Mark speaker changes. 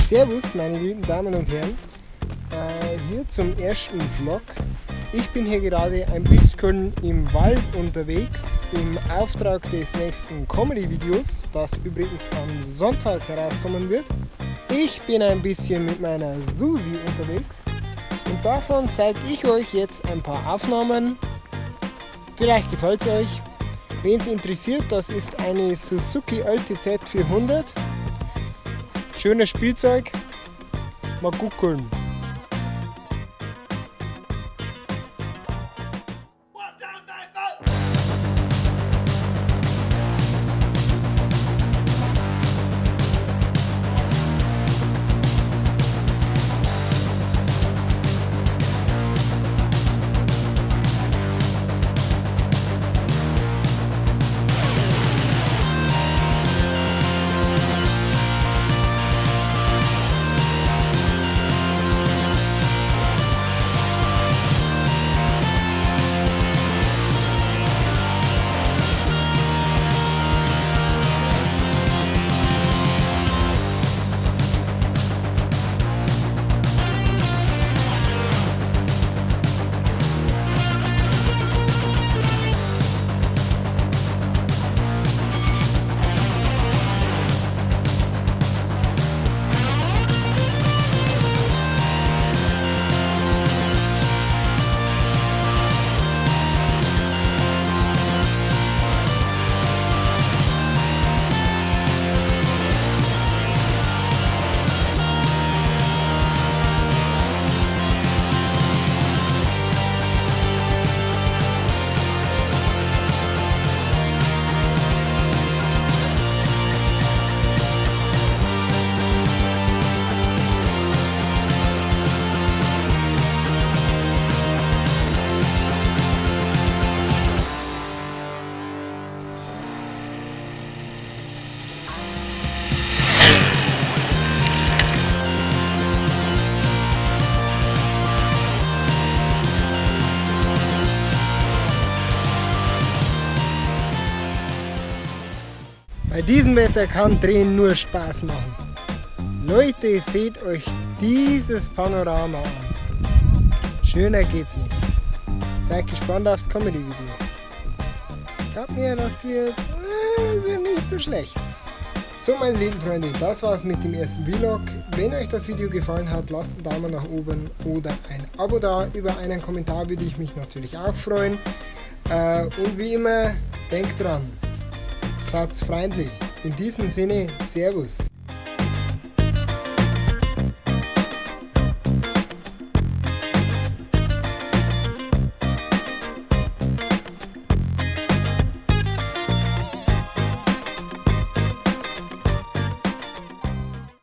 Speaker 1: Servus, meine lieben Damen und Herren, hier zum ersten Vlog. Ich bin hier gerade ein bisschen im Wald unterwegs, im Auftrag des nächsten Comedy-Videos, das übrigens am Sonntag herauskommen wird. Ich bin ein bisschen mit meiner Susi unterwegs und davon zeige ich euch jetzt ein paar Aufnahmen. Vielleicht gefällt's euch. Wen's interessiert, das ist eine Suzuki LTZ 400. Schönes Spielzeug. Mal gucken. Bei diesem Wetter kann Drehen nur Spaß machen. Leute, seht euch dieses Panorama an. Schöner geht's nicht. Seid gespannt aufs Comedy-Video. Glaubt mir, das wird nicht so schlecht. So, meine lieben Freunde, das war's mit dem ersten Vlog. Wenn euch das Video gefallen hat, lasst einen Daumen nach oben oder ein Abo da. Über einen Kommentar würde ich mich natürlich auch freuen. Und wie immer, denkt dran, seid freundlich. In diesem Sinne, Servus.